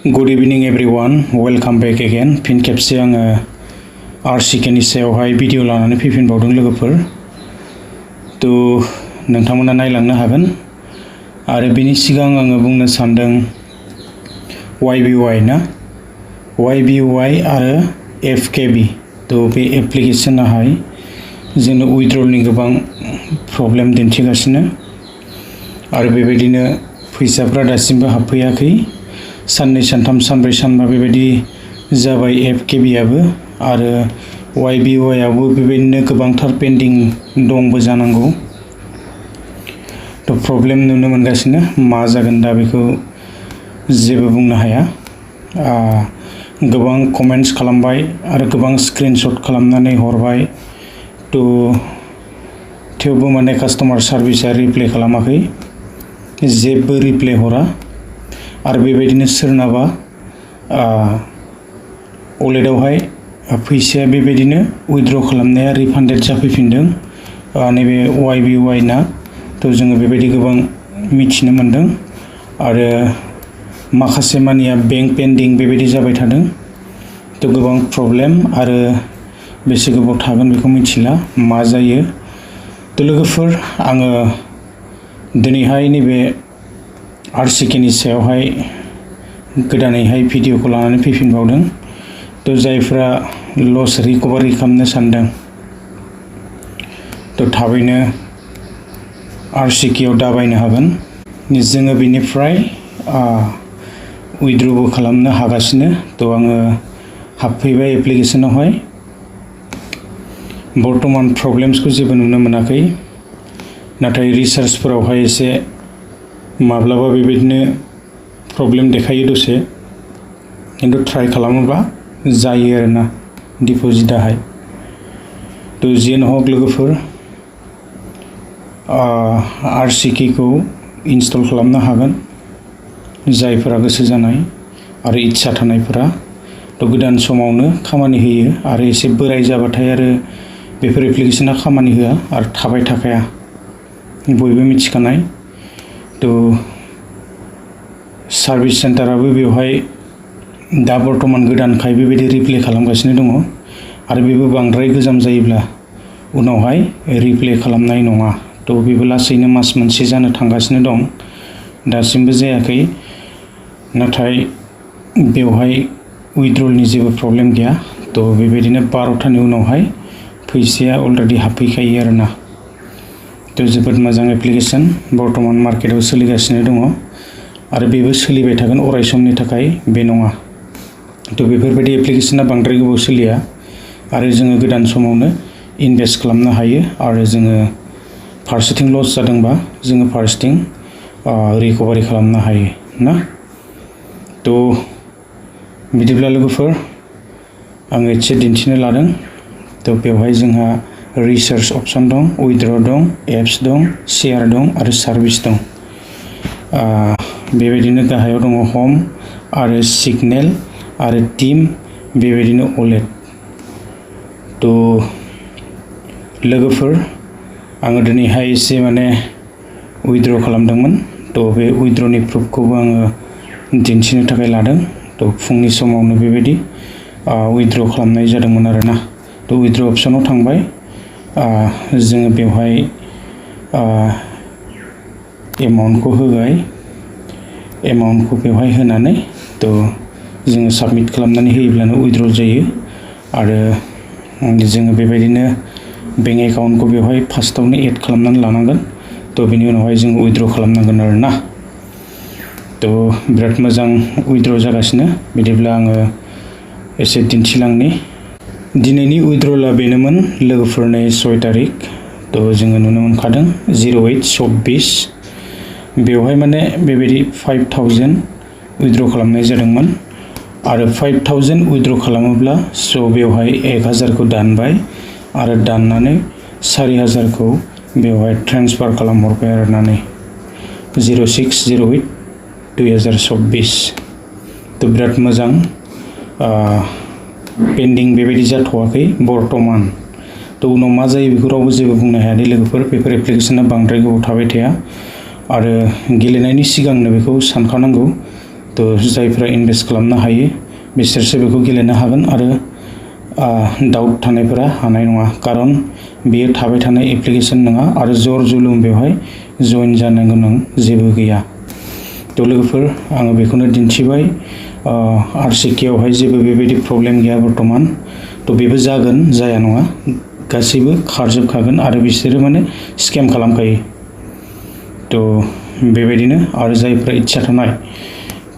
Good evening everyone, welcome back again. फिन खेबसे आङो RCK नि सायावहाय भिडिअ लानानै फैफिनबावदों लोगोफोर। नोंथांमोना नायलांनो हागोन आरो बेनि सिगां आङो बुंनो सानदों YBY ना YBY आरो FKB बे एप्लिकेशनाहाय जोंनो उइथड्रलनि गोबां प्रब्लेम दिन्थिगासिनो आरो बेबायदिनो फैसाफ्रा दासिमबो हाबफैयाखै। साननै सानथाम सानब्रै सानबा बेबायदि जाबाय FKB आबो आरो YBY आवबो बेबायदिनो गोबांथार पेन्डिं दंबो जानांगौ। प्रब्लेम नुनो मोनगासिनो मा जागोन दा बेखौ जेबो बुंनो हाया। गोबां कमेन्ट्स खालामबाय आरो गोबां स्क्रिनशट खालामनानै हरबाय थेवबो माने कास्टमार सार्भिसा रिप्लाइ खालामाखै, जेबो रिप्लाइ हरा आरो बेबायदिनो सोरनाबा वालेटावहाय फैसाया बेबायदिनो उइथड्र खालामनाया रिफान्डेड जाफैफिनदों नैबे YBY ना जोङो बेबायदि गोबां मिथिनो मोनदों आरो माखासे मानिया बेंक पेन्डिं बेबायदि जाबाय थादों। गोबां प्रब्लेम आरो बेसे गोबाव थागोन बेखौ मिथिला मा जायो। लोगोफोर आङो दिनैहाय नैबे RCK नि सायावहाय गोदानैहाय भिडिअखौ लानानै फैफिनबावदों। जायफ्रा लस रिकभारि खालामनो सानदों थाबैनो RCK आव दाबायनो हागोन। जोङो बेनिफ्राय उइथड्रबो खालामनो हागासिनो। आङो हाबफैबाय एप्लिकेशनावहाय बर्तमान प्रब्लेम्सखौ जेबो नुनो मोनाखै, नाथाय रिसार्चफोरावहाय एसे माब्लाबा बेबायदिनो प्रब्लेम देखायो दसे, किन्तु ट्राइ खालामोबा जायो आरोना डिप'जिटाहाय। जियानो हक लोगोफोर RCK खौ इनस्टल खालामनो हागोन जायफोरा गोसो जानाय आरो इच्छा थानायफोरा। गोदान समावनो खामानि होयो आरो एसे बोराय जाबाथाय आरो बेफोर एप्लिकेशना खामानि होआ आरो थाबाय थाखाया, बयबो मिथिखानाय। सार्भिस सेन्टाराबो बेवहाय दा बर्तमान गोदानखाय बेबायदि रिप्लाइ खालामगासिनो दङ आरो बेबो बांद्राय गोजाम जायोब्ला उनावहाय रिप्लाइ खालामनाय नङा। बेबो लासैनो मास मोनसे जानो थांगासिनो दं, दासिमबो जायाखै। नाथाय बेवहाय उइथड्रलनि जेबो प्रब्लेम गैया। बेबायदिनो 12थानि उनावहाय फैसाया अलरेडि हाबफैखायो आरोना। जोबोद मोजां एप्लिकेशन बर्तमान मार्केटाव सोलिगासिनो दङ आरो बेबो सोलिबाय थागोन अराय समनि थाखाय बे नङा। बेफोरबायदि एप्लिकेशना बांद्राय गोबाव सोलिया आरो जोङो गोदान समावनो इनभेस्ट खालामनो हायो आरो जोङो फारसेथिं लस जादोंबा जोङो फारसेथिं रिकभारि खालामनो हायो ना। बिदिब्ला लोगोफोर आङो एसे दिन्थिनो लादों। बेवहाय जोंहा रिसार्च अपसन दं, उइथड्र दं, एप्स दं, शेयार दं आरो सार्भिस दं। बेबायदिनो गाहायाव दङ हम आरो सिगनेल आरो टीम, बेबायदिनो वालेट। लोगोफोर आङो दिनैहाय एसे माने उइथड्र खालामदोंमोन। बे उइथड्रनि प्रुफखौबो आङो दिन्थिनो थाखाय लादों। फुंनि समावनो बेबायदि उइथड्र खालामनाय जादोंमोन आरोना। उइथड्र अपसनाव थांबाय, जोङो बेवहाय एमाउन्टखौ होबाय, एमाउन्टखौ बेवहाय होनानै जोङो साबमिट खालामनानै होयोब्लानो उइथड्र जायो आरो जोङो बेबायदिनो बेंक एकाउन्टखौ बेवहाय फार्स्टआवनो एड खालामनानै लानांगोन। बेनि उनावहाय जोङो उइथड्र खालामनांगोन आरोना। बिराद मोजां उइथड्र जागासिनो। बिदिब्ला आङो एसे दिन्थिलांनि। दिनैनि उइथड्रला बेनोमोन लोगोफोरनि 6 तारिख। जोङो नुनो मोनखादों 08/24 बेवहाय माने बेबायदि 5000 उइथड्र खालामनाय जादोंमोन आरो 5000 उइथड्र खालामोब्ला बेवहाय 1000खौ दानबाय आरो दाननानै 4000खौ बेवहाय ट्रेन्सफार खालामहरबाय आरोना। 06/08/2024 बिराद मोजां। पेन्डिं बेबायदि जाथ'वाखै बर्तमान। उनाव मा जायो बेखौ रावबो जेबो बुंनो हाया दे लोगोफोर। बेफोर एप्लिकेशना बांद्राय गोबाव थाबाय थाया आरो गेलेनायनि सिगांनो बेखौ सानखानांगौ थ' जायफ्रा इनभेस्ट खालामनो हायो बिसोरसो बेखौ गेलेनो हागोन आरो डाउट थानायफोरा हानाय नङा, खारन बेयो थाबाय थानाय एप्लिकेसन नङा आरो जर जुलुम बेवहाय जइन जानो गोनां जेबो गैया। थ' लोगोफोर आङो बेखौनो दिन्थिबाय। RCK आवहाय जेबो बेबायदि प्रब्लेम गैया बर्थमान। थ' बेबो जागोन, जाया नङा, गासैबो खारजोबखागोन आरो बिसोरो माने स्केम खालामखायो। थ' बेबायदिनो आरो जायफ्रा इच्छा थानाय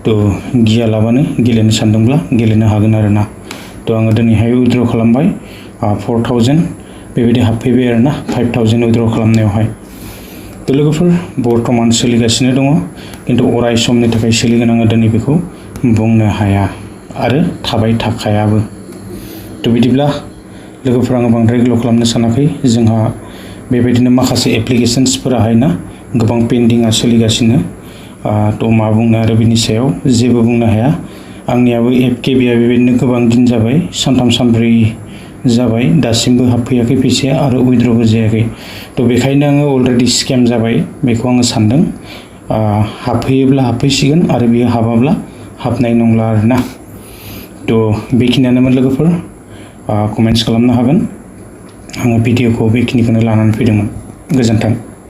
थ' गियालाबानो गेलेनो सानदोंब्ला गेलेनो हागोन आरोना। थ' आङो दिनैहाय उइथड्र खालामबाय 4000 बेबायदि हाबफैबाय आरोना 5000 उइथड्र खालामनायावहाय। थ' लोगोफोर बर्थमान सोलिगासिनो दङ, खिन्थु अराय समनि थाखाय सोलिगोन आङो दिनै बेखौ बुंनो हाया आरो थाबाय थाखायाबो। थ' बिदिब्ला लोगोफोर आङो बांद्राय गोलाव खालामनो सानाखै। जोंहा बेबायदिनो माखासे एप्लिकेसन्सफोराहाय ना गोबां पेन्डिंआ सोलिगासिनो। थ' मा बुंनो आरो बिनि सायाव जेबो बुंनो हाया। आंनियाबो FKBआ बेबायदिनो गोबां दिन जाबाय, 3 सानब्रै जाबाय, दासिमबो हाबफैयाखै फैसाया आरो उइथड्रबो जायाखै। थ' बेखायनो आङो अलरेडि स्केम जाबाय बेखौ आङो सानदों। हाबफैयोब्ला हाबफैसिगोन आरो बियो हाबाब्ला हाबनाय नंला आरोना। थ' बेखिनियानोमोन लोगोफोर। कमेन्ट्स खालामनो हागोन। आङो भिडिअखौ बेखिनिखौनो लानानै फैदोंमोन। गोजोन्थों।